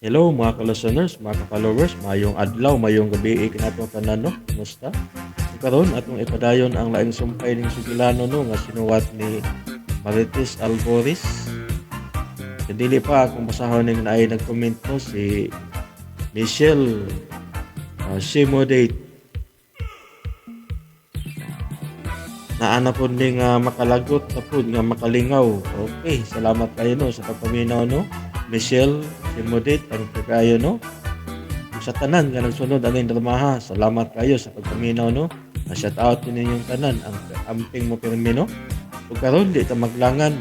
Hello mga ka-listeners, mga ka-followers, mayong adlaw, mayong gabi kanatong tanan, no? Kumusta? So, karon atong ipadayon ang laing sumpay ning sugilano, no, nga sinuwat ni Marites Alboris. Sa dili pa akong basahon ning naay nag-comment, no, si Michelle Simodate. Naana po ni nga makalagot na po nga makalingaw. Okay, salamat kayo, no, sa pagpaminaw, no. Michelle Simodate, ang kayo, no. Ug sa tanan nga nagsunod aning dramaha, salamat kayo sa pagpaminaw, no. Na shout out din ninyong tanan ang amping mo pirmi, no. Ug karon di ta maglangan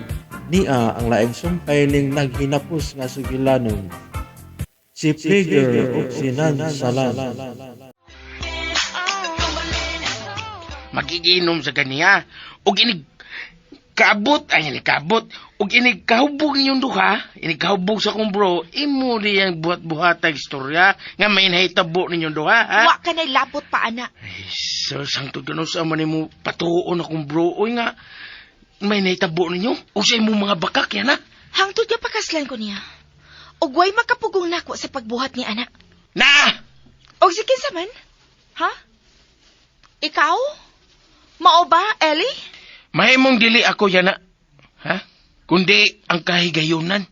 nia ang laing sumpay ning naghinapos nga sugilanon. Si Figure ug si Nansalan. Magiginom sa ganiya. Og inig kaabot, ay inig kaabot, og inig kahubog ninyong duha, inig kahubog sa akong bro, imo diyang buhat-buhatag istorya nga may nahitabo ninyong duha, ha? Wa ka na'y labot pa, ana. Ay, sir, sangtod ka sa man mo patuon akong bro, oy nga, may nahitabo ninyo, o sa imong mga bakak yan, ha? Hangtod nga pakaslan ko niya. Og way makapugong nako sa pagbuhat ni ana. Na! Og si kinsa man? Ha? Ikaw? Mao ba, Ellie? Mahimong dili ako yana. Ha? Kundi ang kahigayunan.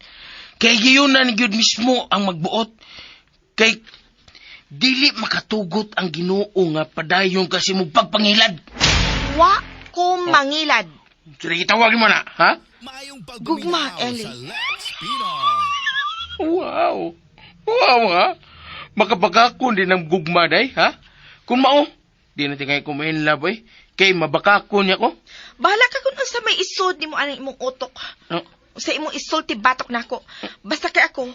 Kahigayunan gyud mismo ang magbuot. Kay dili makatugot ang Ginoo nga padayon kasi mo pagpangilad. Wa ko mangilad. Sige, tawagin mo na, ha? Gugma, Ellie. Wow. Wow, ha? Makabakakon din ang gugma, day, ha? Kung mao, di na tingay ko main love, eh. Kay mabakakon niya ko. Bahala ka kung unsa may isod nimo anang imong utok. Oh. Sa imong isulti batok nako. Basta kay ako,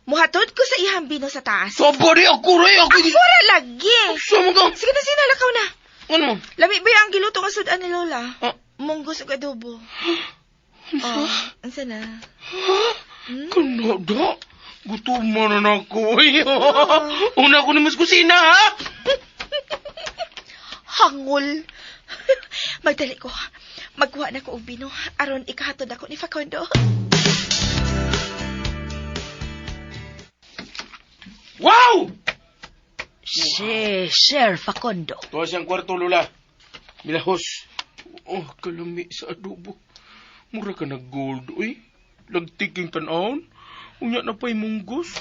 muhatod ko sa iyang bino sa taas. So, pare, ako rin, ako. Ako ra lagi. Sa mga... Sige na, sige na, lakaw na. Ano mo? Lami ba ang giluto nga sudan ni Lola? Ah. Munggos ug adobo. Oh, unsa na? Hmm? Kanada? Gutom man na ako. Ay, una ko naman sa kusina, ha? Hangol. Magdali ko. Magkuha na ko og bino aron ikahatod ako ni Facundo. Wow! Si Sir Facundo. Tuwa siyang kwarto, Lola. Milahos. Oh, kalami sa adobo. Mura ka na gold, uy. Lagtiking tanawon. Unya na pa'y munggos.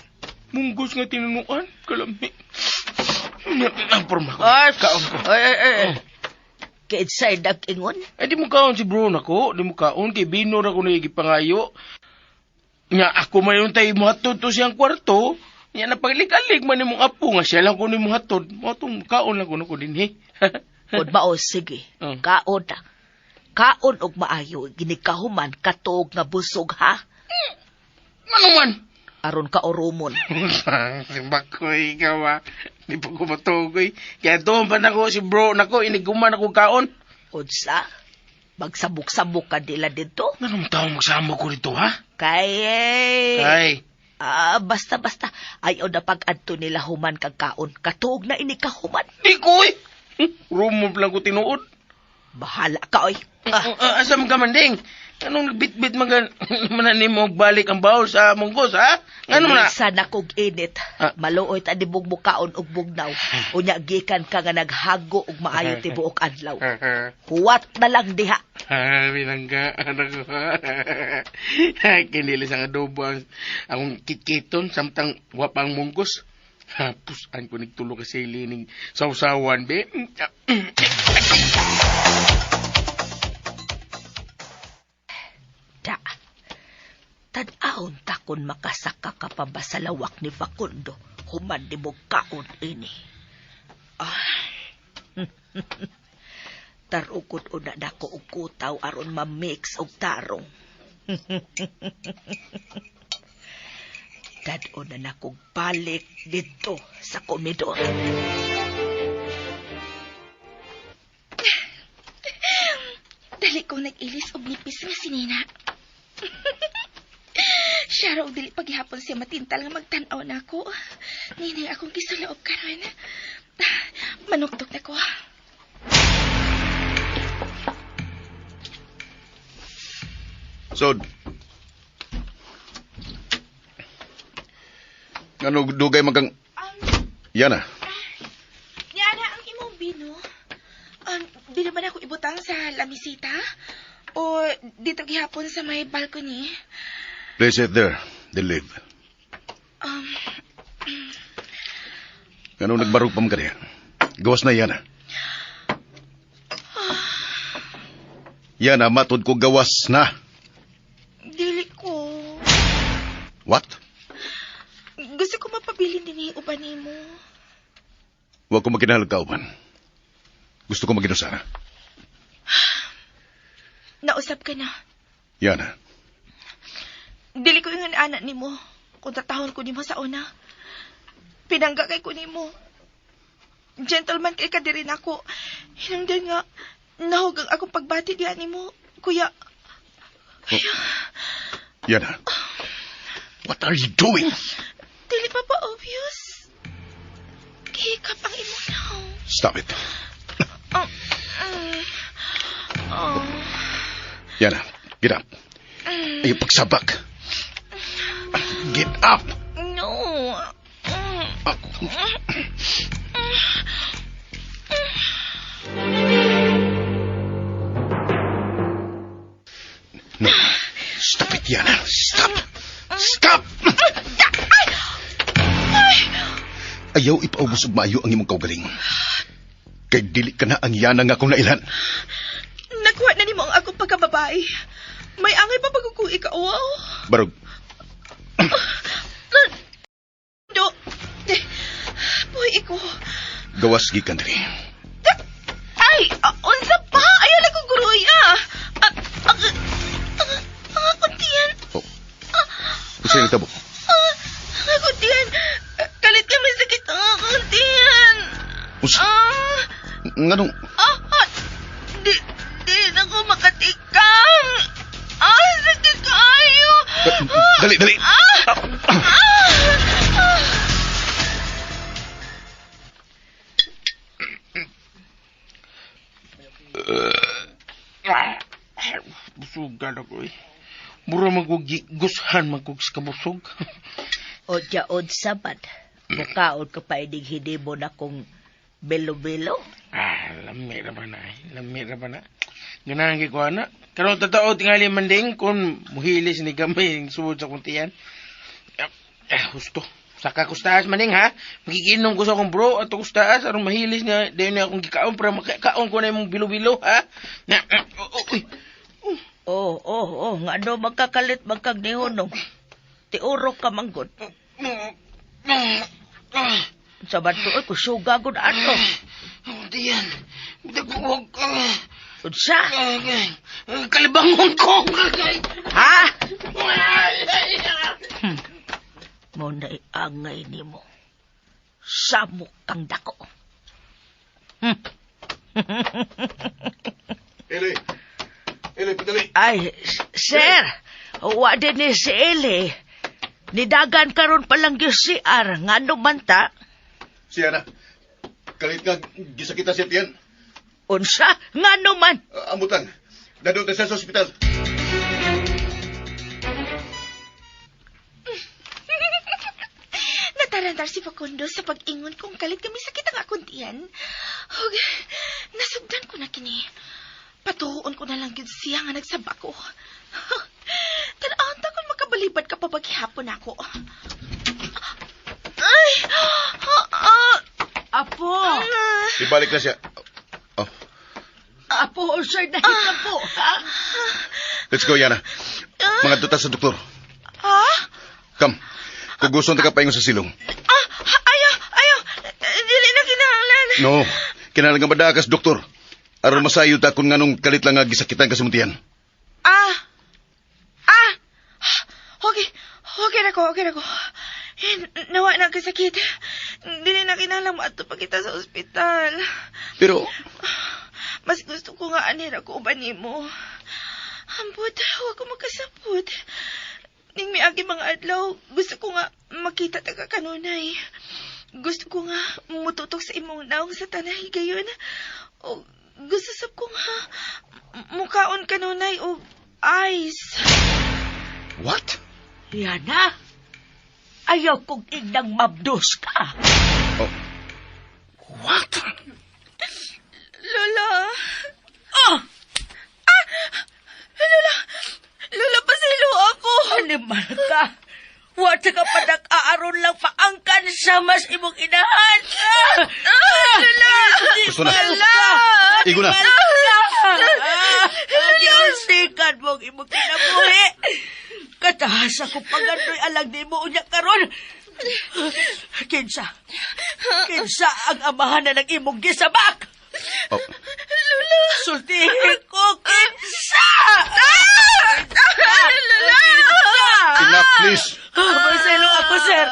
Munggos nga tinunuan. Kalami. Ang porma ko. Ay, Kaon ko. Ay, ay, ay. Kinsay nag-ingon? Ay, di mo kaon si bro nako. Di mo kaon. Kay bino na ko nagigipangayo. Nga ako mayon tayo muhatod to siyang kwarto. Nga napaglig-alig man imong apo nga siya lang ko ni muhatod. Mo kaon lang ko nako dinhi. Kung mao, sige. Oh. Kaon na. Kaon og maayo, ginikahuman katuog nga busog, ha? Ano man? Aron ka oromon. Si Bakoy, ikaw ha. Di pa ko matugoy. Kaya doon pa nako si bro nako, iniguman ako kaon. Unsa? Magsabok-sabok ka nila dito? Anong taong magsama ko dito, ha? Kay, Kay, Ah, basta. Ayaw na pag-adto nila human kag kaon. Katuog na ini kahuman. di ko eh. Room lang ko tinuod. Bahala ka, oy. Ah, Asa man ka man, ding? Anong nagbitbit man ka man mo balik ang bawl sa munggos, ha? Ano man na? Sa nakog init. Ah. Maluoy ta di bugbukaon og bugnaw. Unya gikan ka nga naghago og maayo tibuok adlaw. Huwat na lang diha. Ah, bilangga, anak ko. Kinilis ang adobo ang akong kitkiton samtang wapang munggos. Hapos, an ko nagtulo kasi lining sausawan, be. Da. Tan-awon ta kun makasaka ka pa ba sa lawak ni Facundo. Human di mo kaon ini. Ah. Tarukod una nako og kutaw aron ma-mix og tarong. Dad-on na nakog balik dito sa komedor. Dali ko nag-ilis og nipis nga si Nina. Siya raw dili paghihapon siya matintal nga magtan-aw nako. Nini akong gisulaob karon. Manuktok na ko. Sod. Ano dugay man kang Yana. Yana, ang imong bino. Di naman ako ibutang sa lamisita? O dito gihapon sa may balcony? Place it there. Then leave. Ngano nagbarog pa man ka diha? Gawas na, Yana. Yana, matud ko gawas na. Dili ko. What? Gusto ko mapabilin din eh, uban nimo. Huwag ko magkinahal kauban. Gusto ko maginusara. Nausap ka na. Yana, Dili ko ingon anak nimo. Kung tatahon ko nimo sa una. Pinangga kay ko nimo. Gentleman kay ka diri nako. Hinungdan nga nahog ang akong pagbati diha nimo. Kuya, Yana. What are you doing? Dili pa ba obvious? Gihikap ang imong nawong. Stop it. Oh, oh. Yana, get up. Ayaw pagsabak. Get up! No. No. Stop it, Yana. Stop! Stop! Ayaw ipaubos og maayo ang imong kaugaling. Kay dili ka na ang Yana nga akong nailhan. Nakuha na nimo ang akong pagkababae. May angay pa pag kung ikaw. Barog, Do. Boy, iko. Gawas gikan diri. Ay, unsa pa? Ayaw lang kong guruy, ah. Ang akong tiyan. Oh. Unsay nitabo? Ah, ang akong tiyan. Kalit ka may sakit ang akong tiyan. Unsa? Ah, Nganong ah, di na ko makatikang. Ah, sakit kaayo. Dali, dali. Ah, ah, ah. Ah, busugan ako eh. Mura magugushan magkug sa kabusog. O jaod sabad. Mukaon ka pa inig hinimo na kong belo-belo. Ah, lami ra ba na eh. Lami ra ba na. Ganahan kay ko ana. Karon totoo tingali man ding kung muhilis ni gamay ang suod sa kuntian. Ah, husto. Saka kustaas maning ha. Magiginom ko sa akong bro at kustaas aron mahilis niya dayon niya akong gikaon para makakaon ko na imong bilo-bilo ha. Na, oh, oh, uy. Oh, ngano magkakalit magkagnihonong. Tiurok ka manggod. Sa bantuoy, kusuga gud ato. Diyan. Dagwag ka. Unsa? Kalibangon ko. Ha? Mo na'y angay nimo. Samok kang dako. Eli. Eli, padali. Ay, sir, wa din ni si Eli. Nidagan karon palang gyud CR, ngano man ta? Siya na. Kalit ka, gisakita siya tiyan. Unsa? Ngano man? Amutan. Dadto ta siya sa ospital. Natarantar si Facundo sa pag-ingon kung kalit kami sakit ang akong tiyan. Ug, nasugdan ko na kini. Patuon ko na lang gyud siya nga nagsaba ko. Tan-awon ta kung makabalibad ka pa paghihapon ako. Ay! Ah, Apo! ah. Ibalik na siya. Oh, Apo, unsay nahitabo, ha? Let's go, Yana. Mga duta sa doktor. Ha? Come. Kung gusto ka paingon sa silong. Ah, ayaw, ayaw. Dili na kinahanglan. No. Kinahanglan nga madakas, doktor. Aron masayo ta kung nganong kalit lang nga gisakitan ka sa muntian. Ah. Ah. Okay. Okay na ko, okay na ko. Nawa na kasakit. Dili na kinahanglan mo ato pa kita sa ospital. Pero, mas gusto ko nga anir ako uban nimo. Ambot, wa ko makasapot. Ning miagi mga adlaw, gusto ko nga makita ta ka kanunay. Gusto ko nga mututok sa imong naong sa tanay gayon. O gusto sab ko nga mukaon kanunay og ice. What? Yana? Ayaw kong ignang mabdos ka. Oh. What? Lola. Ah! Lola! Lola, pasaylo ako. Animal ka. Wa ta ka padak-aaron lang paangkan sa mas imong inahan. Ah! Lola! Gusto na. Lola! Igo na. Giusikan mo ang imong kinabuhi. Katahas ako pagandoy alang di mo unya karon. Kinsa? Kinsa ang amahan na ng imong gisabak? Oh. Sultihin ko, kinsa! Lola! Enough, please. Maselo ako, sir.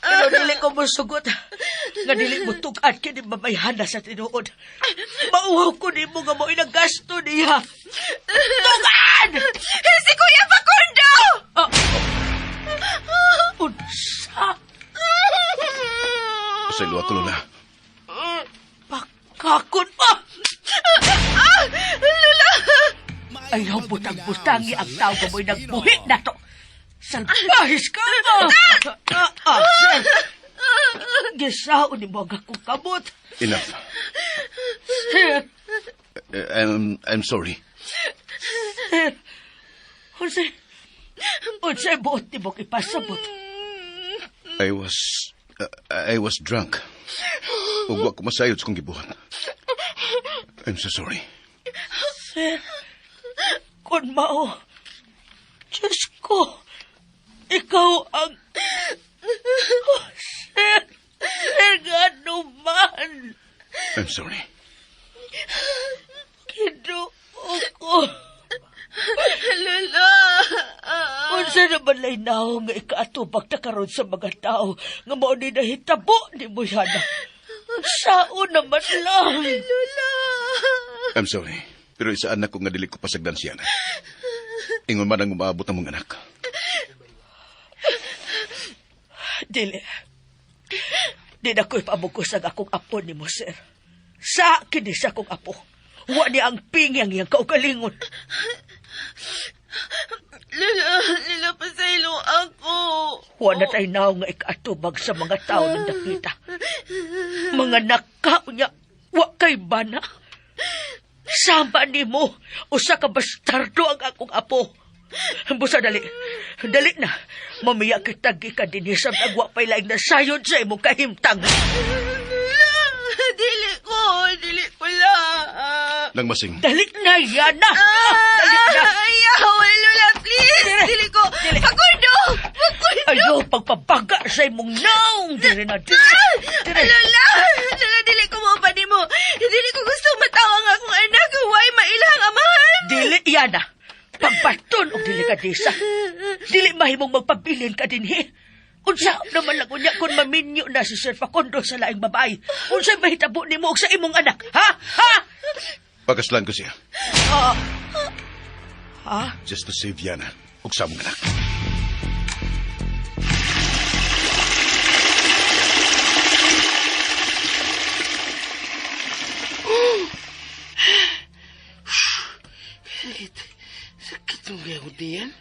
Pero dili ko musugot. Nga dili mo tug-an kini babayhana sa tinuod. Mauhaw ko nimo nga mo'y nagasto niya. Tug-an! Si Kuya Facundo! Ah. Unsa? Pasaylo ako, Lola. Pakakon pa! Lola! Ayaw butang-butangi ang tao nga mo'y nagbuhi na to. Salbahis ka! Sir! Gisaon ni mo ang akong kamot. Enough. Sir! I'm sorry. Sir! Unsay, unsay buot ni mong ipasabot? I was drunk. Ug wa ko masayod sa kong gibuhat. I'm so sorry. Sir, kung mao, Diyos ko, ikaw ang... Oh, sir, sir, ngano man. I'm sorry. Kinuo ko. Lola! Unsa naman lay naong nga ikaatubag ta karon sa mga tao nga mao ni nahitabo ni mo yana. Saon naman lang. Lola! I'm sorry. Pero isaan na ko nga dili ko pasagdan siya na. Ingon man ang umaabot ang mga anak. Dili. Di na ko ipamugos ang akong apo ni mo, sir. Sa kini sa akong apo. Wa ni ang pingyang iyang kaugalingon. Lola, Lola, pasaylo ako. Wa na tayo naong nga ikaatubag sa mga tao ng dakita. Mga nakaw niya, wa kay bana. Sama ni mo, usa ka bastardo ang akong apo. Busa dali, dali na. Mamiya kita gikan dinhi sa agwa pa'y laing nasayod sa imong kahimtang. Lola, dili ko lang. Lang masing. Dali na, Yana. Dali na. Ayaw, Lola, please. Dili ko. Dili. Facundo! Facundo! Ayaw pagpabaga sa imong naong. Dili na, dili. Dili. Lola! Lola, dili ko mo pa mo. Dili ko gusto matawa ang akong anak. Why mailang amahan? Dili, Yana. Pagbaton og delikadesa. Dili mahimong magpabilin ka dinhi. Unsa naman lang unya kung maminyo na si Sir Facundo sa laing babae. Unsay mahitabo nimo og sa imong anak? Ha? Ha? Pakaslan ko siya. Ha? Just to save Yana ug sa among anak. Sakit. Sakit ang kaya ko tiyan.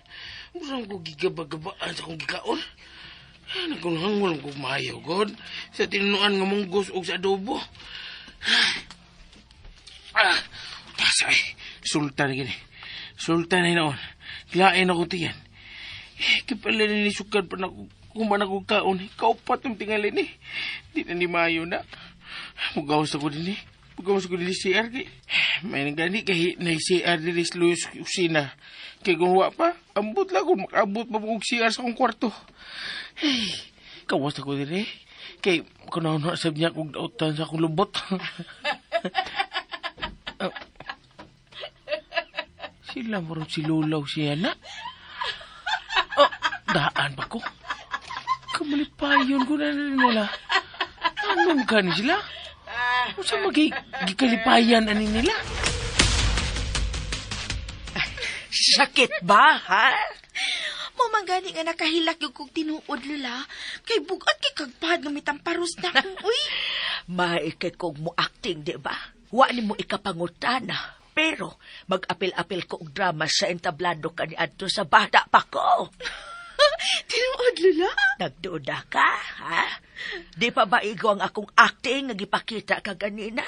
Murang ko gigaba-gabaan sa akong gikaon. Nagkunhangol ko maayo, God. Sa tinuan nga munggos og sa adobo. Ah, pasay. Sultan gini. Sultan na noon. Lain ako tiyan. Eh, kapala ni sukad pa na kung man ako kaon. Kaupat ng tingalin eh. Di na ni maayo na. Mugawas ako din eh. Mugawas ako din CR kay. May nagani kay na CR din sa Luis Usina. Kay kung wa pa, ambot lang kung makaabot pa kong CR sa akong kwarto. Hey, kawas ako din eh. Kay kunaw na sab niya kung dautan sa akong lubot. Oh. Sila mo rin si Lulaw siya na. Oh, daan pa ko. Kamalipayon ko na nila. Anong gani sila? Unsa magi gikalipayan ani nila? Sakit ba, ha? Mo man gani nga nakahilak yung kog tinuod, Lola. Kay bugat kay kagpahad nga mitamparos na ko. Uy! Maikay kog mo acting, di ba? Wa ni mo ikapangutana. Pero mag-apil-apil ko og drama sa entablado kaniadto sa bata pa ko. Tinuod, Lula? Nagduda ka, ha? Di pa ba igo ang akong acting nga gipakita ka ganina?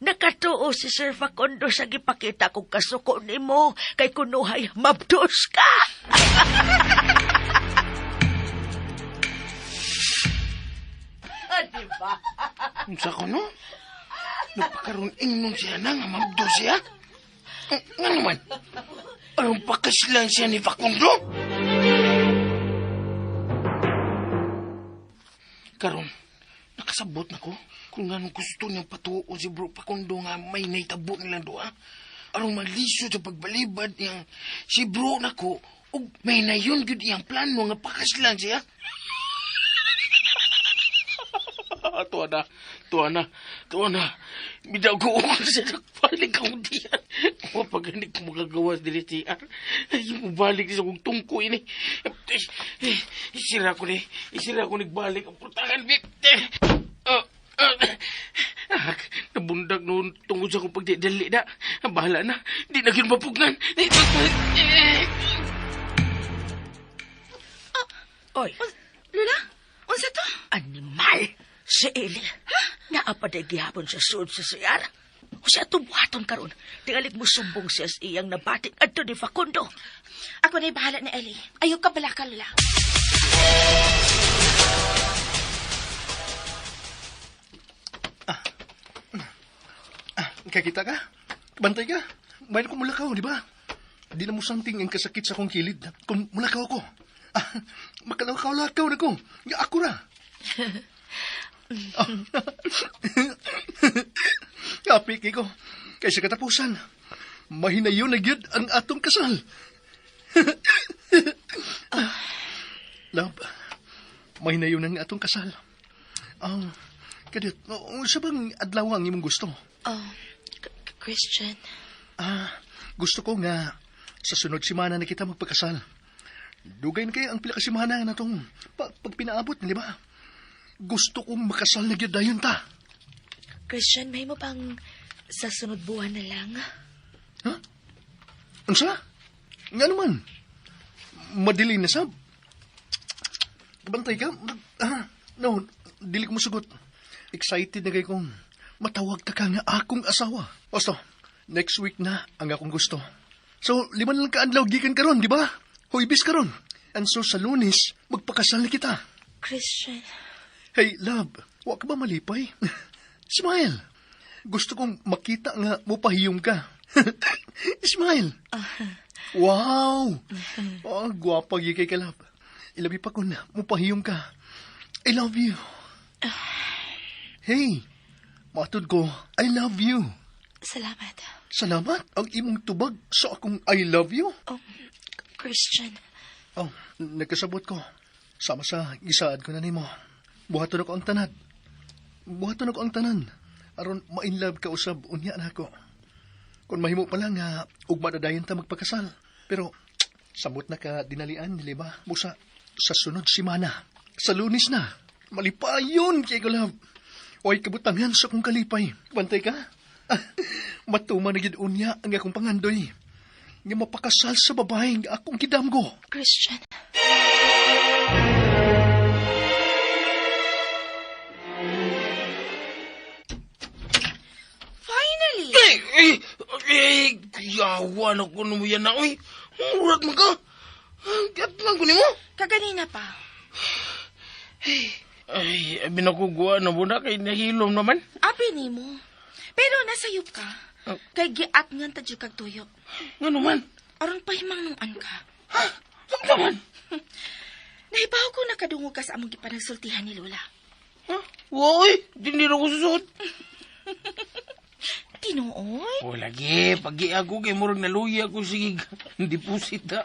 Nakatuo si Sir Facundo sa gipakita kong kasuko nimo kay kunuhay mabdos ka. Di ba? Unsa ko no? Nagpakaroon ingnon siya na nga mabdo siya. Nga naman? Anong pakaslan siya ni Facundo? Karon, nakasabot na ko kung anong gusto niyang patuo si Bro Facundo nga may naitabo nilang duha. Aron malisod sa pagbalibad niyang si Bro nako ug may nayon gyud iyang plano nga pakaslan siya. Tuwa na, tuwa na, tuwa na. Bidaw ko sa nagpalig akong diyan. Mapaganig ko magagawas dili CR. Ay, mabalik sa kong tungko ini. Isira ko ni, isira ko nagbalik ang putakan. Nabundag noon tungkol sa akong pagdidali na. Bahala na, di na gyud mapugnan. Oy, Lula, unsa to? Animal! Si Eli. Naapaday gihapon sa suod sa CR. Kung siya buhaton karon, tingalig mo sumbong siya sa iyang nabati adto ni Facundo. Ako na'y bahala ni Ellie. Ayaw ka balaka, Lula. Kakita ka? Bantay ka? Bayan ko mulakaw, di ba? Di na mo something ang kasakit sa akong kilid. Kung mulakaw ko. Makalakaw-lakaw na ko. Nga ako ra. Kapi kay ko. Kaysa katapusan, mahinayon na gyud ang atong kasal. Love, mahinayon ang atong kasal. Kadit, sa bang adlaw ang imong gusto? Oh, Christian. Gusto ko nga sa sunod semana na kita magpakasal. Dugay na kayo ang pila ka semana na itong pagpinaabot, di ba? Gusto kong makasal na gyud dayon ta. Christian, may mo pang sa sunod buwan na lang? Ha? Unsa? Nga naman? Madili na sab. Bantay ka? No, dili ko musugot. Excited na kay kong matawag ta ka nga akong asawa. Basta, next week na ang akong gusto. So, 5 lang kaadlaw gikan karon, di ba? Huybis karon. And so sa Lunes, magpakasal na kita. Christian. Hey, love, wa ka ba malipay? Smile. Gusto kong makita nga mupahiyom ka. Smile. Wow! Oh, gwapa gyud kay ka, love. Ilabi pa kun mupahiyom ka. I love you. Hey, matud ko, I love you. Salamat. Salamat ang imong tubag sa akong I love you. Oh, Christian. Oh, nagkasabot ko. Sama sa gisaad ko na nimo. Buhaton ako ang tanan. Buhaton ako ang tanan. Aron ma-in love ka usab unya na ako. Kung mahimo pa lang nga ugma na dayon ta magpakasal. Pero samot na ka dinalian, dili ba? Busa sa sunod semana, sa Lunes na. Malipayon kay ko, love. Oy, kabutangan sa akong kalipay. Bantay ka? Matuma na gid unya ang akong pangandoy. Nga mapakasal sa babae nga akong gidamgo. Christian. Finally! Ay, yawa na ko na mo yan na, oy. Murag man ka. Gat lang ko nimo. Kaganina pa. Ay, abi na ko guwa na mo na kay nahilom naman. Abi nimo. Pero nasayop ka. Kay giat nga ta jud kag tuyo. Nga naman? Aron pahimangnuan ka. Ha? Saan naman? Nahibaw ko nakadungog ka sa among gipanagsultihan ni Lola. Ha? Woy, di na ko susod. Tinuoy? O lagi, pag-iago kay murag naluya ko sige deposit ha.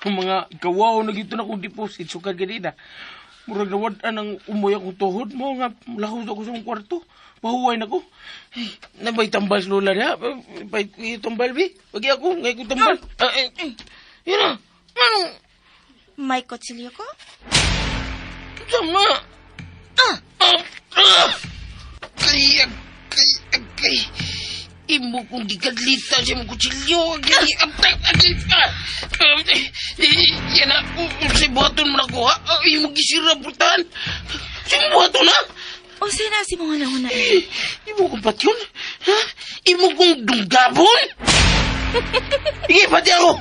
Ang mga kawaw na gito na kong deposit sukad ganina. Murag nawad-an ang umoy akong tuhod mo nga lahos ako sa akong kwarto. Pahuway na ko. Ay, nabay tambal sa lola niya. Bay tambal bi. Pagi ako, ngay ko tambal. Yun na. Ano? May kutsilyo ko? Sama. Ay, agay, agay. Imo kong gigadlita sa imong kutsilyo. Yan na, sa buhaton mo na ko, ha? Imo gisira, purtahan. Sa imong buhaton, ha? O sina si mga nahuna eh. Imo kong patyon? Ha? Imo kong dunggabon? Sige, pati ako.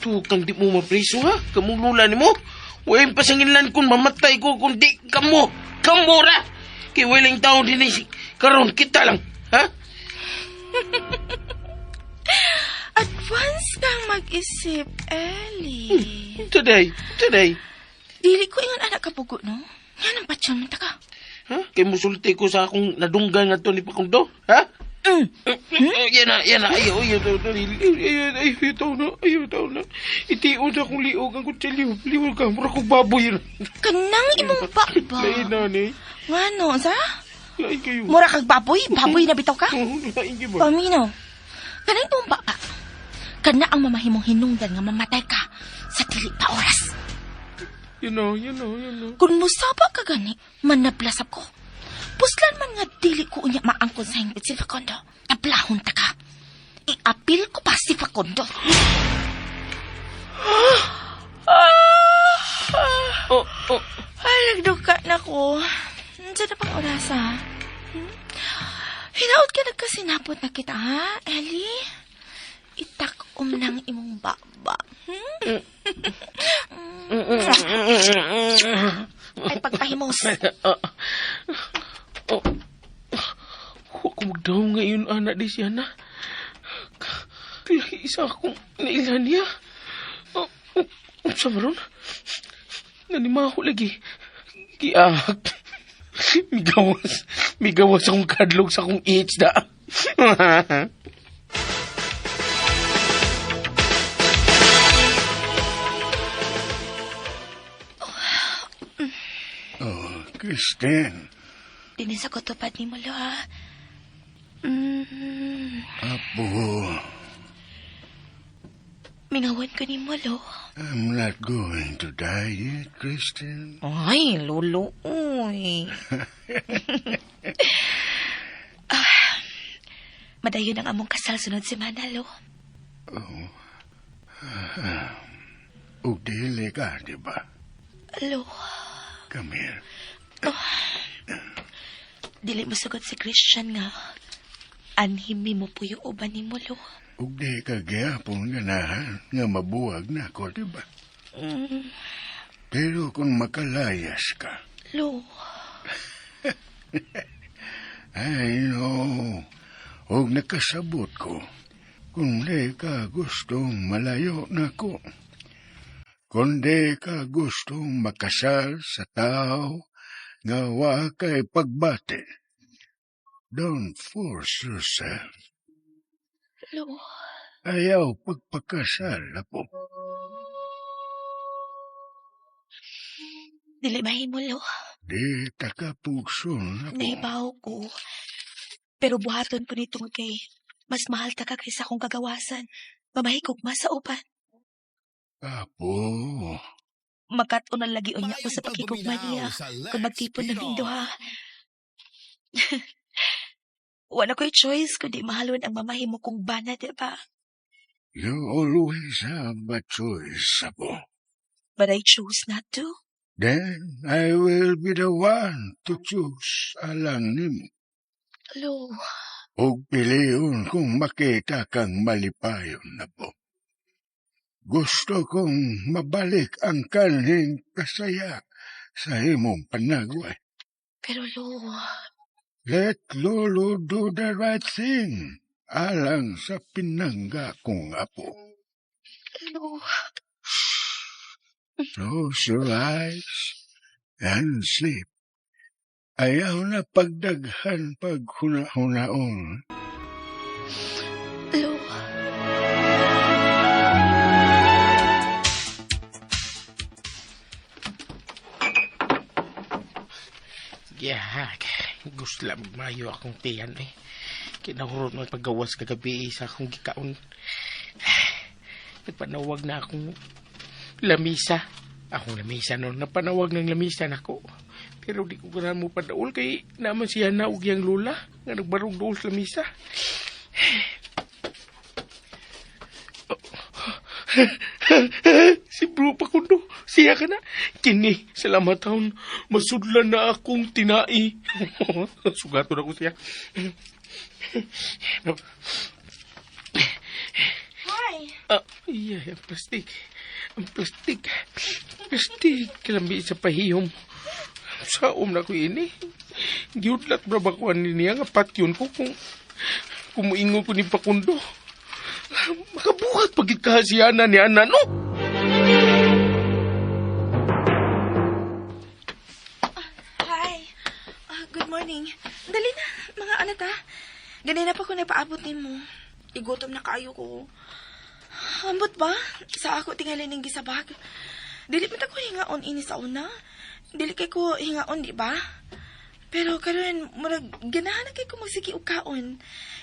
Tukang di mo mapriso, ha? Kamong lula ni mo. Huwag pasanginlan kung mamatay ko, kundi kamo. Kamo ra. Kay walang taon din eh. Karon kita lang, ha? Advance kang mag-isip, Ellie. Today, today. Dili ko ingon anak kapugo, no? Yan ang patyon mo, taka. Ha? Kay musulti ko sa akong nadunggan nga to ni Pakundo, ha? Mm. Yan na, yan na. Ayaw, ayaw, ayaw, ayaw, ayaw, ayaw, na, ayaw, ayaw na. Itiun sa akong liog ang kutsilyo. Liog ka, mura kong baboy yun. Kanang imong baba. Lain na, ni. Ngano, sa? Lain kayo. Mura kag baboy? Baboy na bitaw ka? Oh, lain kayo ba? Pamino, kanang imong baba. Kana ang mamahimong hinungdan nga mamatay ka sa dili pa oras. You know, you know, you know. Kung musaba ka gani, manablasap ko. Puslan man nga dili ko unya maangkon sa hingpit si Facundo. Tablahon ta ka. Iapil ko pa si Facundo. Oh, oh. Ay, nagduka na ko. Nandiyan na pang orasa. Hinaot ka nagkasinapot na kita, ha, Ellie? Itak-om ng imong baba. Hmm? Ay, pagpahimos. Oh. Huwag ko magdaw ngayon, anak di siya na. Kaya isa akong nailan niya. Oh, oh, sa maron? Nanimaho lagi. Giahak. Migawas. Migawas akong kadlog sa akong itch da. Oh, Christine. Dinis ako tupad ni Molo, ha? Apo. Mingawan ko ni Molo. I'm not going to die yet, Christine. Ay, Lolo, uy. Madayon ang among kasal sunod semana, Lo. Oh. Ug dili ka, di ba? Lo. Come here. Oh. Dili mo sugot si Christian nga. Anhimi mo puyo uban ni mo, Lo. Ug di ka gihapon ganahan nga mabuwag na ako, di ba? Mm. Pero kung makalayas ka... Lo. I know. Og nakasabot ko. Kung di ka gustong malayo na ko. Kung di ka gustong makasal sa tao nga wa kay pagbati. Don't force yourself. Lo. Ayaw pagpakasal, apo. Dili mahimo, Lo. Di taka pugson, apo. Nahibaw ko. Pero buhaton ko nito kay mas mahal ta ka kaysa akong kagawasan. Mamahikog mas sa uban. Apo. Makat-on ang lagi unya ko sa pakigugma niya kung magtipon na duha. Wala ko'y choice kundi mahalon ang mamahimo kong bana, di ba? You always have a choice, apo. But I choose not to. Then I will be the one to choose alang nimo. Lo. Ug piliun kung makita kang malipayon na po. Gusto kong mabalik ang kanhing kasaya sa imong panagway. Pero Lo... Let Lolo do the right thing alang sa pinangga kong apo. Lo... Close your eyes and sleep. Ayaw na pagdaghan paghuna-hunaon. Lo... Yahag, gusto lang magmayo akong tiyan eh. Kinahurot man paggawas kagabi sa akong gikaon. Nagpanawag na akong lamisa. Akong lamisa noon. Napanawag ng lamisa nako. Pero di ko ganahan mo padaol kay naman siya na og iyang lola nga nagbarog dool sa lamisa. Si bro Pakundo, siya ka na. Kini, salamat taon. Masudlan na akong tinai. Sugato na ko siya. Hi. Ah, iya, ang plastik. Ang plastik. Plastik. Kalambi sa pahiyom. Saom na ko ini. Giudlat bra ba ko ani niya nga patyon ko kung kumuingon ko ni Pakundo. Makabuhat pagit ka siya na ni Ana, no? Hi. Good morning. Dali na, mga anak ta. Ganina pa ko napaabot nimo. Igutom na kaayo ko. Ambot ba? Sa ako tingali ning gisabag. Dili man ta ko hingaon ini sa una. Dili kay ko hingaon, di ba? Pero karon murag ganahan na kay ko magsige og kaon.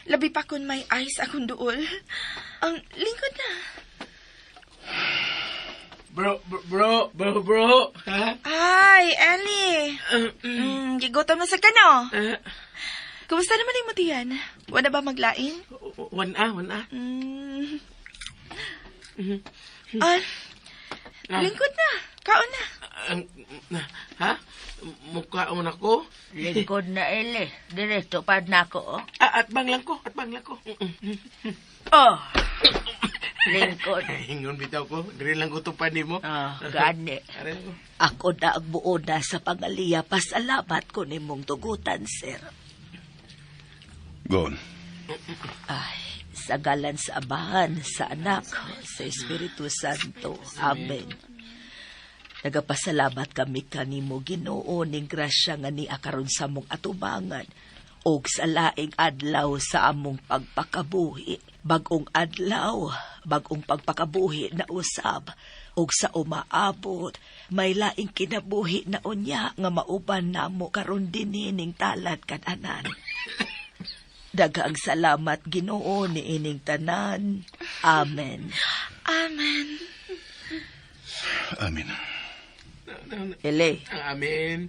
Labi pa kun may ice akong duol. Ang lingkod na. Bro, bro, bro, bro. Ha? Hi, Ellie. Gigutom na sa kano. Kumusta naman yung mutiyan? Wala ba maglain? Wan a, wan a. Ah, lingkod na. Kaon na. Ha? Mukhaon ako? Lingkod na, Eli. Diretso pa na ako, oh. Ah, atbang lang ko, atbang lang ko. Oh. Lingkod. Ingon bitaw ko, diri lang ko tupan nimo. Ah, gani. Aray ko. Ako na ang buo na sa pangaliya. Pasalamat ko nimong tugutan, sir. Go on. Ay, sa galan sa Amahan, sa Anak, sa Espiritu Santo. Amen. Nagapasalamat kami kanimo Ginoo ning grasya nga ni karon sa among atubangan og sa laing adlaw sa among pagpakabuhi. Bag-ong adlaw, bag-ong pagpakabuhi na usab og sa umaabot may laing kinabuhi na unya nga mauban namo karon dinhi ning talad kananan. Daghang salamat Ginoo niining tanan. Amen. Amen. Amen. Ele. Amen.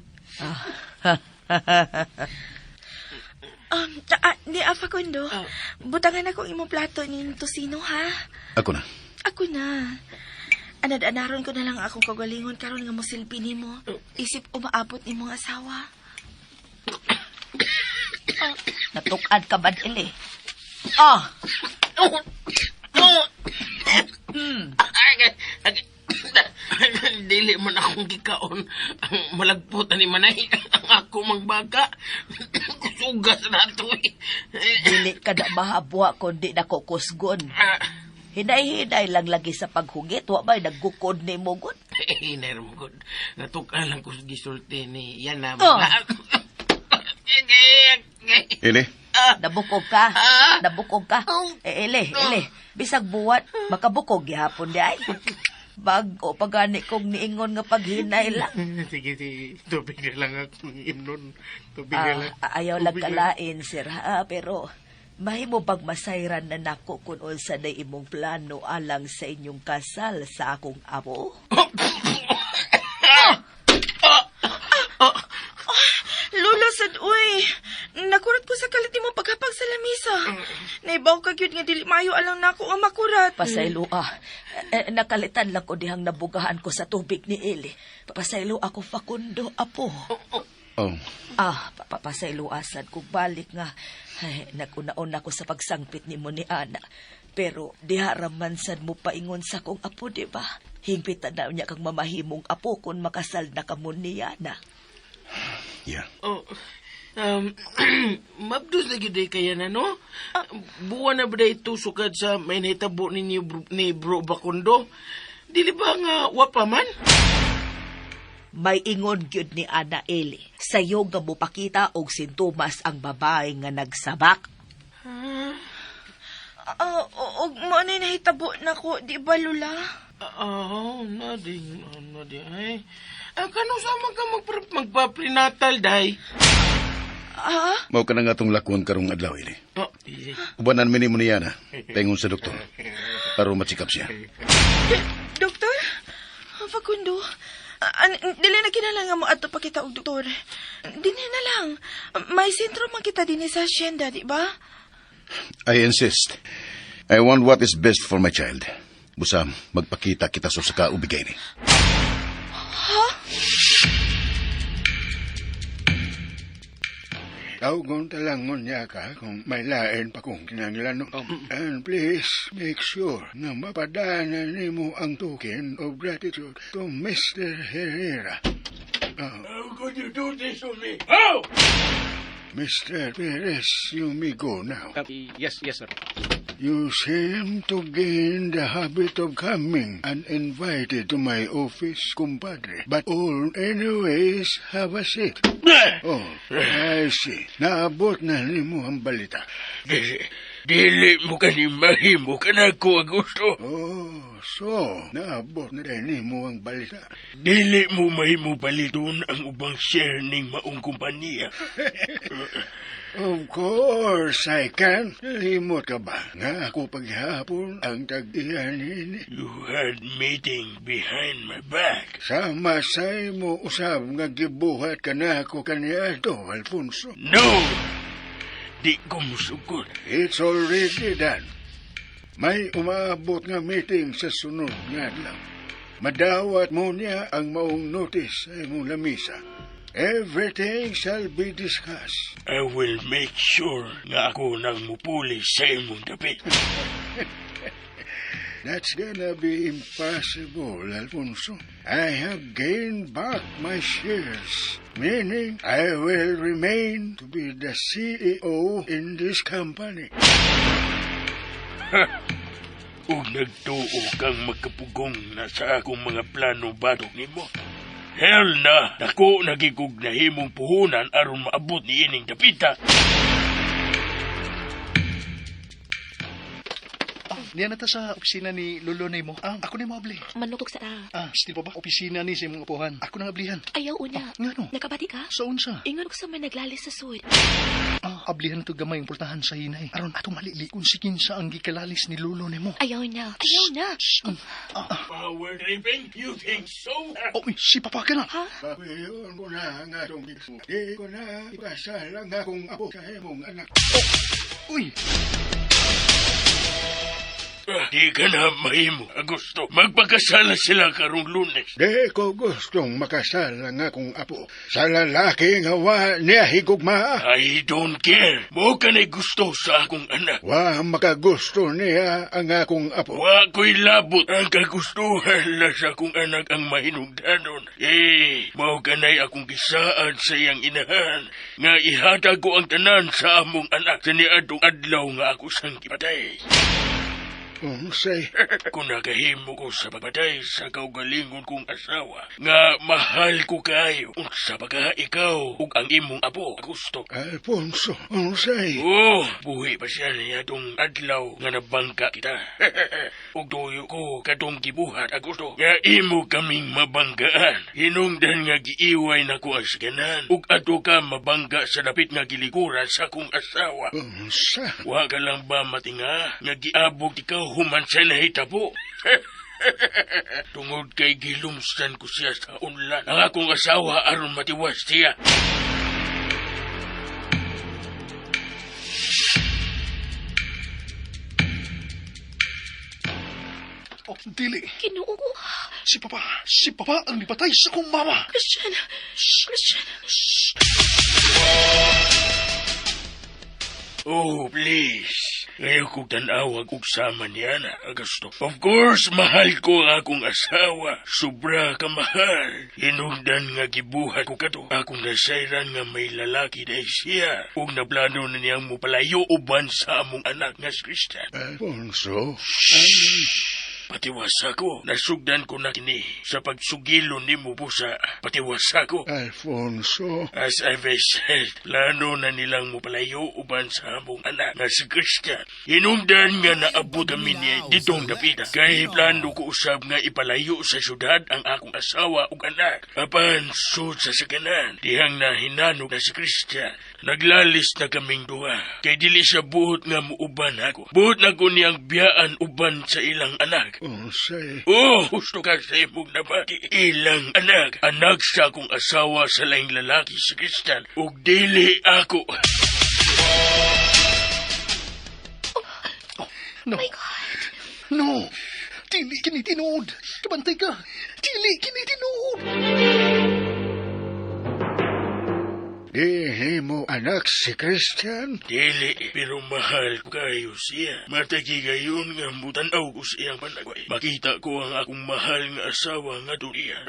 Ni Facundo, butangan ako imong plato ni tosino, ha? Ako na. Ako na. Anad-anaron ko na lang akong kagalingon karon nga mosilbi nimo. Isip umaabot nimong asawa. Natukad ka ba, Ele? Ah! Dili man akong gikaon ang malagpot ani manay ang ako magbaka. Kusugas na to eh. Dili ka na mahabwa kundi na kusgon. Hinay-hinay lang lagi sa paghugit. Wa ba'y naggukod ni mo, gud? Hinay mo gud. Natukan lang ko sa gisulti ni yan na. Oh. Ele, Nabukog ka. Nabukog ka. Eh, Ele, Ele. Bisag buwat, makabukog gihapon di ay. Bago pa gani kong niingon nga paghinay lang. Sige, sige. Tubig na lang akong imnon. Tubig na lang. Ayaw lang Tubig na. kalain, sir, ha? Pero mahimo bag masayran na nako kung unsa na imong plano alang sa inyong kasal sa akong apo? Lula sad uy. Nakurat ko sa kalit nimo paghapag sa lamisa. Naibaw ka gyud nga dili maayo alang nako nga makurat. Pasaylo ah. Eh, nakalitan lang ko dihang nabugahan ko sa tubig ni Eli. Pasaylo ako, Facundo, apo. Oh. Ah, pasaylo asad ko balik nga. Ay, nag-una-una ko sa pagsangpit ni mo ni Ana. Pero diha raman sad mo paingon sa kong apo, di ba? Hingpitan na niya kang mamahimong apo kung makasal na kamo ni Ana. Yeah. Oh, mabdos lagi day kaya na, no? Buwan na ba ito sukad sa may nahitabo ninyo ni Bro Bakundo? Dili ba nga wapa man? May ingon gyud ni Ana Eli. Sayo nga mopakita og sintomas ang babae nga nagsabak. Ah, og mo na nahitabo nako, di ba Lula? Ah, nading, nading, ay. Ah, kano sama ka magpa-prenatal, day? Ah, Mao ka na nga itong lakuan karong adlaw, Eli. Oh, easy. Ubanan mi nimo niya na. Paingon sa doktor. Para ma-check up siya. Doktor? Facundo, dili na kinahanglan nga mo adto pa kita og doktor. Dinhi na lang. May sentro man kita dinhi sa hacienda, di ba? I insist. I want what is best for my child. Busa, magpakita kita sa usa ka ubigay ni. Tawgon talangon niya ka kung may lain pa kong kinahanglan. No? And please, make sure na mapadana nimo ang token of gratitude to Mr. Herrera. How could you do this to me? How? Mr. Perez, you may go now. Yes, sir. You seem to gain the habit of coming uninvited to my office, compadre. But all anyways, have a seat. Oh, I see. Naabot na nimo ang balita. Dili, dili mo kani mahimo ka na ko ang gusto. Oh, so, naabot na rin nimo ang balita. Dili mo mahimo paliton ang ubang share ning maong kumpanya. Of course I can. Limot ka ba? Nga ako paghapon ang tag-iyan nini. You had meeting behind my back. Sama sa imo usab nga gibuhat ka na ako kaniadto, Alfonso. No! Di ko musugod. It's already done. May umaabot nga meeting sa sunod nga adlaw. Madawat mo niya ang maong notice sa imong lamisa. Everything shall be discussed. I will make sure nga ako nang mupuli sa imong dapit. That's gonna be impossible, Alfonso. I have gained back my shares, meaning I will remain to be the CEO in this company. Ug nagtuo kang magkapugong na sa akong mga plano batok nimo. Hell na! Dako nagigug na himong puhunan aron maabot ni ining dapita. Niya na ta sa opisina ni Lolo nimo. Ako ni moabli. Manutok sa ta. Still pa ba? Opisina ni sa imong apuhan. Ako nang ablihan. Ayaw una. Ngano? Nakabati ka? Sa unsa? Ingon ko sa may naglalis sa sud. Ablihan na to gamay ang pultahan sa hinay. Aron atong malili kung si kinsa ang gikalalis ni Lolo nimo. Ayaw na. Ayaw na. Power tripping? You think so? Oh, si Papa ka na. Ha? Papiyon ko na ang atong Di ko na ipasal ang akong apo sa imong anak. Uy, Di ka na mahimo, Agosto. Magpakasala sila karong Lunes. Di ko gustong makasal ang akong apo sa lalaki nga wa niya higugma. I don't care. Mo ka na'y gusto sa akong anak. Wa makagusto niya ang akong apo. Wa ko'y labot ang kagustuhan na sa akong anak ang mahinungdanon. Eh, mao kanay akong gisaad sa iyang inahan nga ihatag ko ang tanan sa among anak sa niadtong adlaw nga ako sang gipatay. Unsay? Kung nakahimo ko sa pagpatay sa kaugalingon kong asawa, nga mahal ko kayo, unsa pa ka ikaw ug ang imong apo, Augusto. Alfonso, unsay? Oh, buhi pa siya niya tong adlaw nga nabangka kita. Ug tuyo ko katong gibuhat, Augusto, nga imo kaming mabanggaan. Hinungdan nga giiway nako ang saganan, ug adto ka mabangga sa dapit nga gilikuran sa akong asawa. Unsa? Wa ka lang ba matinga nga giabog ikaw human sa nahitabo? Tungod kay gilumsan ko siya sa unlan. Ang akong asawa aron matiwas siya. Oh, dili. Ginoo ko. Si Papa, si Papa ang nipatay sa akong mama. Christian. Christian. Oh, please. Ngayon kong tanawag og sama niya na, Augusto. Of course, mahal ko ang akong asawa. Sobra ka mahal. Hinungdan nga gibuhat ko kato. Akong nasayran nga may lalaki na siya. Ug naplano na niyang mupalayo uban sa among anak nga si Christian. Alfonso? Patiwasa ko. Nasugdan ko na kini sa pagsugilo nimo busa. Patiwasa ko. Alfonso? As I've said, plano na nilang mupalayo uban sa among anak na si Christian. Hinungdan nga naabot kami niya ditong dapita. Kay plano ko usab nga ipalayo sa syudad ang akong asawa ug anak. Apan sud sa sakanan, dihang nahinanog na si Christian. Naglalis na kaming duha. Kay dili siya buot nga muuban ako. Buot na ko niyang biyaan uban sa ilang anak. Unsay? Oh, gusto ka sa imong nabati. Ilang anak. Anak sa akong asawa sa laing lalaki si Christian. Ug dili ako. Kabantay ka. Dili kini tinuod. Di mo anak si Christian? Dili, pero mahal ko kayo siya. Matagi gayon nga mutanaw ko sa iyang panagway. Makita ko ang akong mahal nga asawa nga duriya.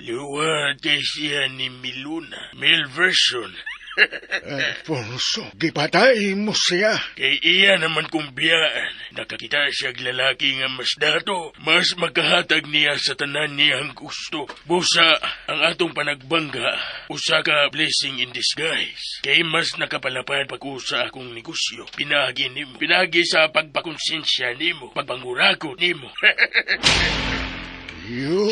Liwat kay siya ni Miluna. Male version. Alfonso, gipatay mo siya. Kay iya naman kong biyaan. Nakakita siya lalaki nga mas dato. Mas makahatag niya sa tanan niyang gusto. Busa, ang atong panagbangga, usa ka blessing in disguise. Kay mas nakapalapad pa ko sa akong negosyo. Pinagi nimo. Pinagi sa pagpakonsensya nimo. Pagpangurakot nimo. You...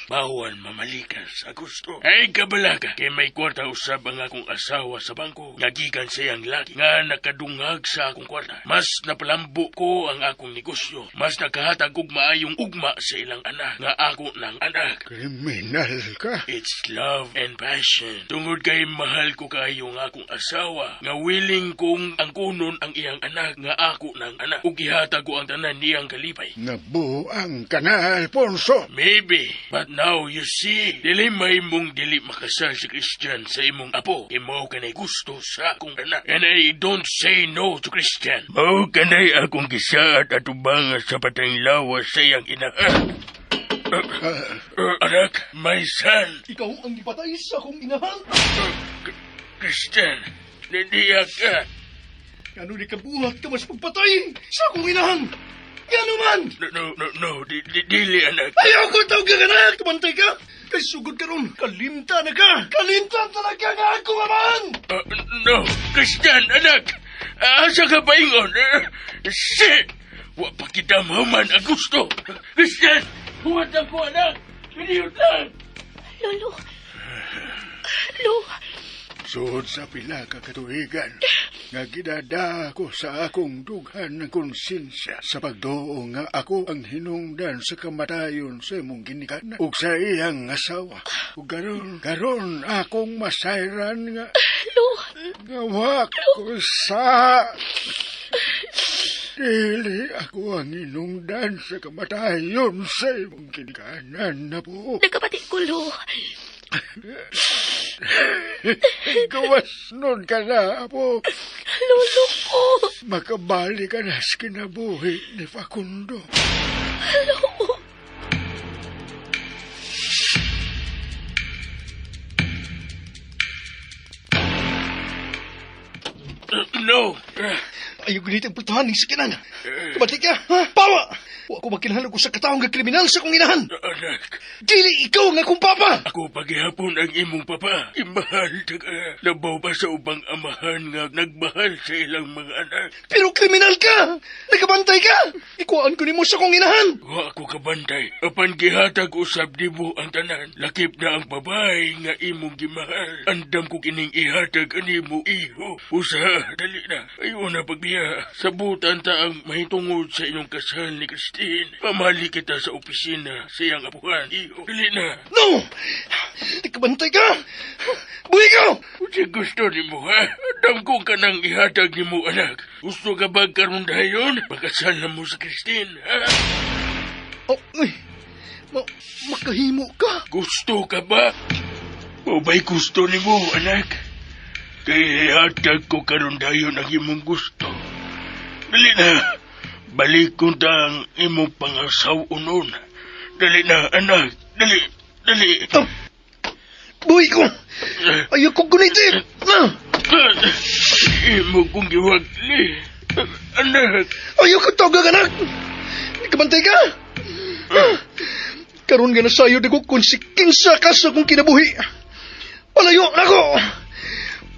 Bawal mamalikas sa gusto. Ay, kabalaga, kay may kwarta usab ang akong asawa sa bangko. Nga gikan sa iyang laki, nga nakadungag sa akong kwarta. Mas napalambo ko ang akong negosyo. Mas nakahatag og maayong ugma sa ilang anak, nga ako ng anak. Kriminal ka. It's love and passion. Tungod kay mahal ko kayo nga akong asawa, nga willing kong angkunon ang iyang anak, nga ako ng anak. Ug gihatag ko ang tanan niyang kalipay. Nabuang ka na, Alfonso. Maybe, but now you see, dili may mong dili makasal si Christian sa imong apo. Kay mao kanay gusto sa akong anak. And I don't say no to Christian. Mao kanay akong gisaad atubang sa patayng lawas sa iyang inahan. Anak, my son. Ikaw ang gipatay sa akong inahan. Christian, nidiya ka. Ano di ka buhat ka mas pagpatay sa akong inahan? Gano man? No, no, no, no, dili anak. Ayaw ko tawag ka anak! Tumantay ka! Kay sugod ka ron! Kalimta na ka! Kalimta talaga nga ako naman! No, Christian, anak! Asa ka ba ingon? Shit! Wa pa kita mahuman ang gusto. Christian! Huwag ako, anak! Piniyot lang! Lolo. Lo. Sud sa pila ka katuigan, nga gidada ko sa akong dughan ng konsensya sa pagduo nga ako ang hinungdan sa kamatayon sa imong ginikanan ug sa iyang asawa. Ug karon akong masayran nga Lo. nga wa ko sa dili ako ang hinungdan sa kamatayon sa imong ginikanan na po. Nagkapati ko, Lo. Gawas nun ka na, apo. Lolo ko. Makabalik ka na sa kinabuhi ni Facundo. Lo. No. Ayaw ganit ang pultuhan ng sakinan. Kabati ka, ha? Pawa! Wa ko makinahanglan ko sa kataong nga kriminal sa akong inahan. Anak. Dili ikaw nga akong papa! Ako paghihapon ang imong papa. Imahal ta ka. Labaw pa sa ubang amahan nga nagmahal sa ilang mga anak. Pero kriminal ka! Nagabantay ka! Ikuan ko nimo sa akong inahan! Wa ako kabantay. Apan gihatag usab nimo ang tanan. Lakip na ang babae nga imong gimahal. Andam ko kining ihatag animo iho. Usa, dali na. Ayaw na pagbiya. Sabutan ta ang mahitungod sa inyong kasal ni Christine. Pamali kita sa opisina sa iyang apuhan. Iho, dali na. No! Nagkabantay ka! Buhi ka! Kasi gusto ni mo, ha? Andam ko ka nang ihatag ni mo, anak. Gusto ka ba karon dayon? Makasal na mo sa Christine, ha? Oh, ay. Makahimo ka. Gusto ka ba? O ba'y gusto ni mo, anak? Kaya ihatag ko karon dayon ang imong gusto. Dali na. Balik ko ta ang imong pangasaw unon. Dali na, anak. Dali, dali. Oh. Buhi ko! Ayaw ko gunitin! Imo kong giwagli. Anak! Ayaw ko tawag, anak! Ikabantay ka! Karon nga nasayod ako kung si kinsa ka sa akong kinabuhi. Palayo na ko!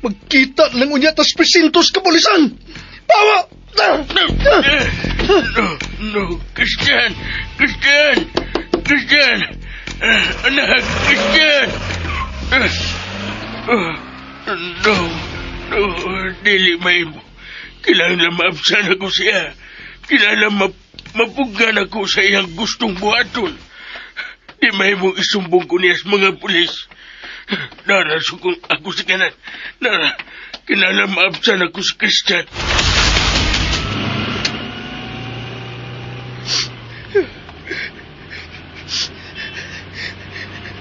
Magkita lang unya tas presintos kapulisan! Pawa! No, no, Christian! Christian! Christian! Anak, Christian! No, no, dili may mo. Kailangan maabsan ako siya. Kailangan mapuggan ako sa iyang gustong buhaton. Di may mong isumbong ko niya sa mga pulis. Nara, sukong ako sa kanan. Nara, kailangan maabsan ako si Christian.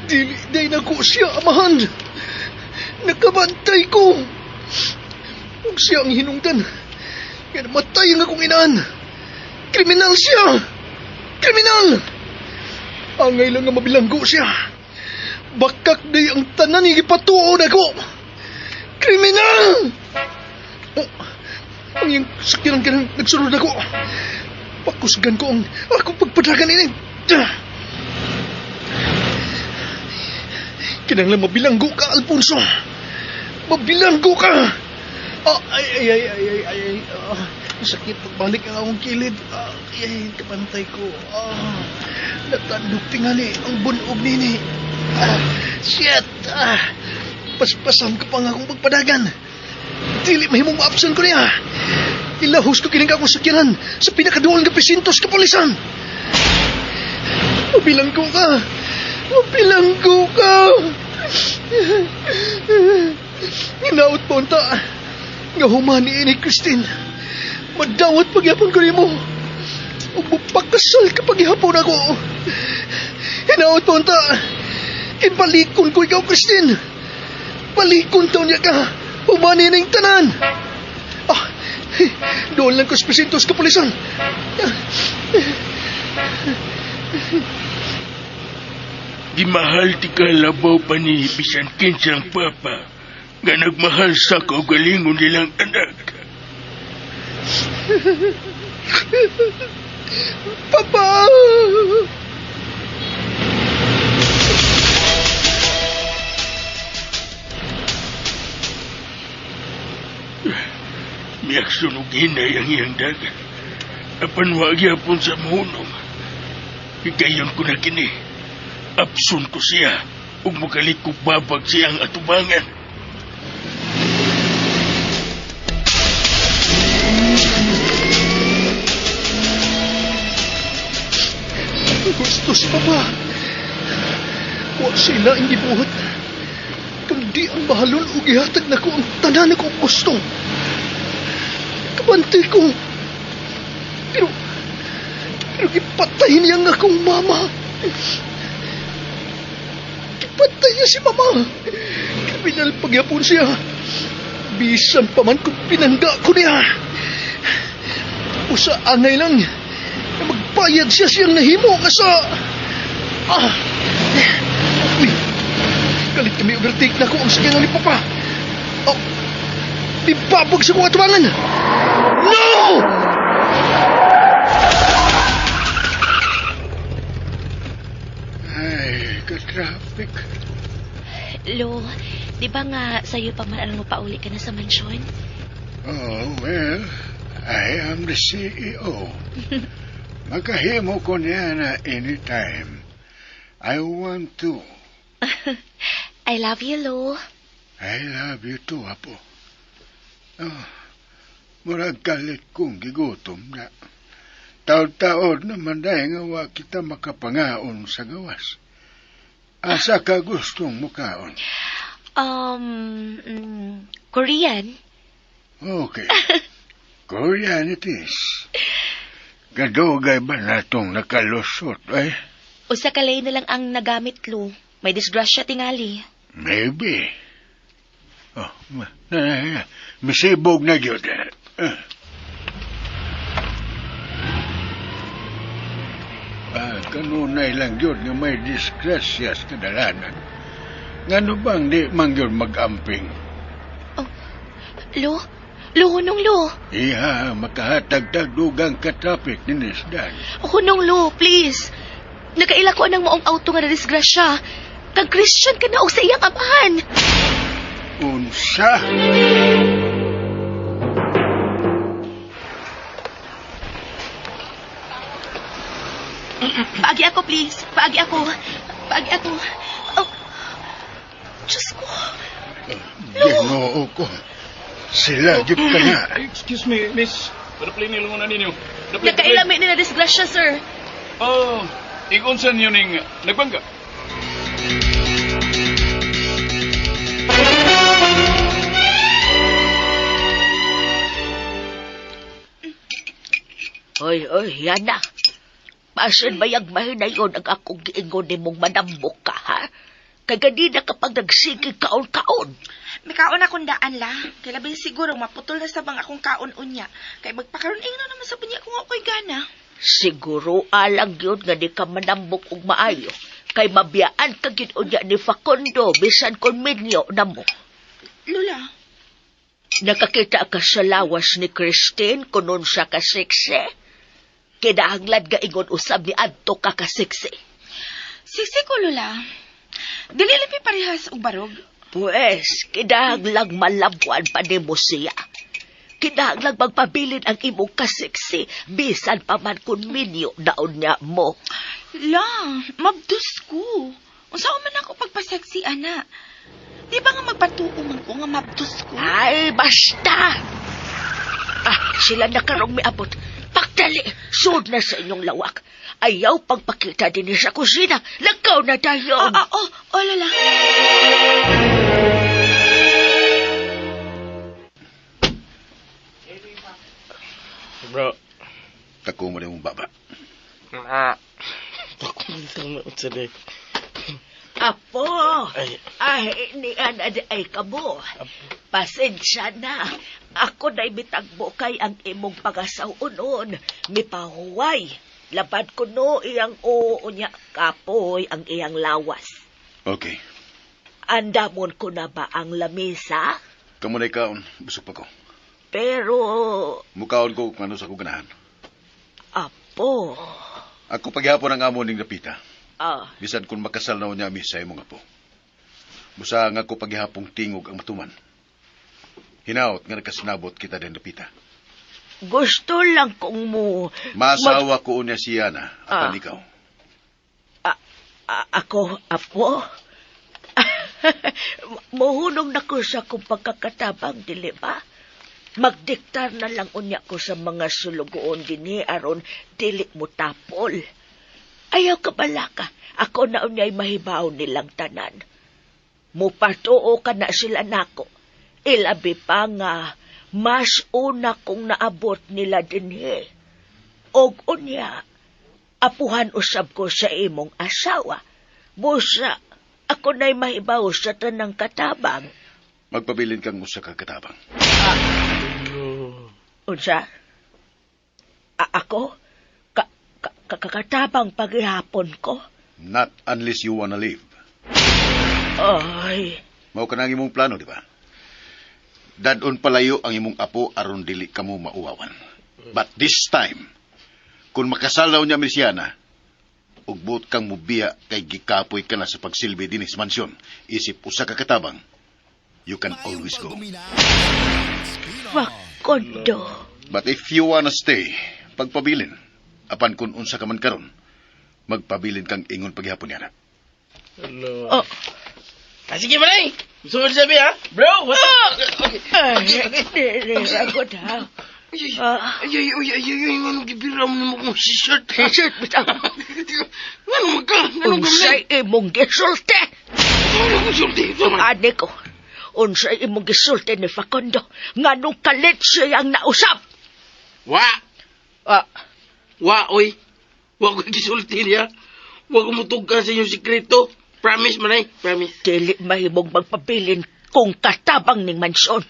Dili day na ko siya, amahan. Nakabantay ko. Ug siya ang hinungdan. Kaya namatay ang akong inaan. Kriminal siya! Kriminal! Angay lang nga mabilanggo siya. Bakak day ang tanan ni gipatuon ako. Kriminal! Oh, ang iyang sakyanan ka nang nagsunod ako. Pakusgan ko ang akong pagpadagan ini. Kinanglan mabilanggo ka, Alfonso. Mabilanggo ka! Ah, ay. Ah, sakit pagbalik ang akong kilid. Ah, ay, kapantay ko. Ah, natandog tingali ang bunog nini. Ah, shit! Ah, paspasan ko pa ang akong pagpadagan. Dili mahimong ma-absent ko niya. Ilahos ko kining akong sakyanan sa pinakaduol nga presintos kapulisan. Mabilanggo ka! Mabilanggo ka! Hinaot pa unta. Nga humani ini, Christine. Madawat pagyapon ko nimo. Ug mupakasal ka pagyapon ako. Hinaot pa unta. Kibalikon ko ikaw, Christine. Balikon taon niya ka. Humani ning tanan. Ah, doon lang ko sa presintos kapulisan. Gimahal ti kalabaw pa ni bisan kinsang papa nga nagmahal sa kaugalingon nilang anak. Papa! Miakson og hinay ang iyang dagat. Apan wa gyapon sa mahunong. Higayon ko na kini. Abson ko siya ug magalit ko babag siyang atubangan. Gusto si Papa. Wa sila ang gibuhat. Kundi ang bahalon ug ihatag nako ang tanan akong gusto. Kabantay ko. Pero gipatay niya ang akong mama. Gipatay niya si mama. Kriminal pagyapon siya. Bisan pa man kung pinangga ko niya. Usa angay lang na magbayad siya siyang nahimo nga sa... Ah! Uy! Galit kami overtake na ko ang sakyanan ni Papa. Oh! Ibabag sa kong atubangan! No! Ay, ka-traffic. Lo, di ba nga sa'yo pa man alam mo pauli ka na sa mansyon? Oh, well, I am the CEO. Makahimo ko niya na anytime. I want to. I love you, Lo. I love you too, Apo. Oh, murag kalit kong gigutom na. Taod-taod naman dahil nga wa kita makapangaon sa gawas. Asa ka gustong mukaon? Korean. Okay. Korean it is. Kadugay ba natong nakalusot, eh? Usa ka lane na lang ang nagamit, Lo. May disgrasya tingali. Maybe. Oh, na, misibog na gyud. Kanunay lang gyud nga may disgrasya sa kadalanan. Ngano bang di man gyud mag-amping? Oh, Lo? Lo, hunong Lo. Iha, makahatag-tag dugang ka-traffic ni Nisdan. Hunong Lo, please. Nakaila ko anang maong auto nga na disgrasya. Kag Christian ka na og sa iyang amahan. Unsa? Paagi ako, please. Paagi ako. Paagi ako. Oh. Diyos ko. Ginoo ko. Sila, gyud ka na. Excuse me, miss. Padaplay nilo na ninyo. Nakailami ni na disgrasya, sir. Oh, ikunsan yun ning nagbangga. Oy, oy, yan na. Basin bayag mahinayon ang akong giingon ni mong manambok ka, ha? Kay ganina kapag nagsige kaon-kaon. Mikaon akong daan la. Kay labi siguro maputol na sa bang akong kaon unya. Kay magpakaroon ingno naman sa bunya kung ako'y gana. Siguro alang yun nga di ka manambok og maayo. Kay mabiyaan ka gid unya ni Facundo bisan kung minyo na mo. Lula, Nakakita ka sa lawas ni Christine kunon siya ka sexy. Kinahanglan ga ingon usab ni adto ka ka sexy. sisi ko Lula. Dili lang parehas og barog. Pues, kinahanglang malabuan pa nimo siya. Kinahanglang magpabilin ang imong kasiksi bisan pa man kun minyo naon niya mo. La, mabdus ko. Unsa man ako pagpa-sexy ana? Di ba nga magpatuo man ko nga mabdus ko? Ay, basta! Ah, sila na karong miabot. Pagdali, sud na sa inyong lawak. Ayaw pagpakita din sa kusina. Lakaw na tayo. Ah, ah, oh, oh, Lola. Bro. Tako mo na imong baba. Ah. Pakunta na sa day. Apo, Ay. ay, ni Ana di ay kamo. Pasensya na. Ako na'y mitagbo kay ang imong pagasaw-unon. Mipahuway. Labad ko no iyang oo niya kapoy ang iyang lawas. Okay. Andamon ko na ba ang lamisa? Kamo na ikaon, busog pa ko. Pero, Mukaon ko kung ano sa ko ganahan. apo, Ako paghihapon ang amo ning Dapita. ah, Bisan kung makasal na niya mi sa imong apo. Busa nga ako paghihapong tingog ang matuman. Hinaot nga nagkasinabot kita din Dapita. gusto lang kong mo... Masawa ko niya siya na, apan Ah. ikaw. Ako, apo? Muhunong na ko sa akong pagkakatabang, dili ba? Magdiktar na lang unya ko sa mga sulugoon dinhi aron dili mo tapol. Ayaw ka balaka. Ako na unya'y mahibaw nilang tanan. Mupatuo ka na sila nako. Ilabi pa nga, mas una kong naabot nila dinhi. Og unya, apuhan usab ko sa imong asawa. Busa, ako na'y mahibaw sa tanang katabang. Magpabilin kang usa ka katabang. Unsa? Ako? Katabang paghihapon ko? Not unless you wanna leave. Ay, Mao ka na ang imong plano, di ba? Dadon palayo ang imong apo aron dili kamo mauwawan. But this time, kung makasalaw niya Mesiana, ug buot kang mubiya kay gikapoy ka na sa pagsilbi dinis mansyon, isip usa ka katabang, you can always go. Facundo. But if you wanna stay, pagpabilin, apan kung unsa ka man karon, magpabilin kang ingon paghihapon niya na. Hello. Oh. Ah, sige, manay. Gusto mo sabi, ha? Bro, what's up? Okay. Ay, dili ako daw. Ay, Ah. ay, ay, ay, ay, ay, ay, gibira mo naman kung si shirt. Shirt, bitaw. Ngano man ka? Ngano ka, manay? Unsay imong gisulti? Ano kong sulti? Ani ko, unsay imong gisulti ni Facundo? Nganong kalit siyang nausap? Wa! Ah, Wa, oy. Wa ko gisulti niya. Wa ko mutugka sa inyong sikreto. Promise, manay. Promise. Dili mahimong magpabilin kung katabang ning mansyon.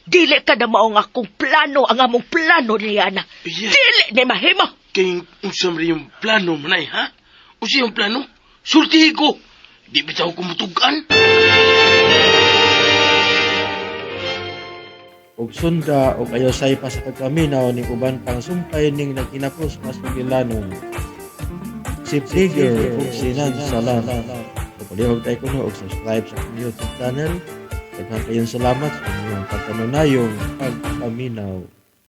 Dili ka na maong akong plano, ang among plano ni Ana. Yeah. Dili ni mahimo. Kay unsa man yung plano, manay, ha? Unsa yung plano? Sultihi ko. Di bitaw ko mutugan. Og sunda og ayaw say pa sa pagpaminaw ning uban pang sumpay ning nagkinapos mas pagilanon. Si Figure ug si Nan Salam. Palihog tayo kuno og subscribe sa akong YouTube channel. Daghan kayong salamat sa inyong pagkanunayong pagpaminaw.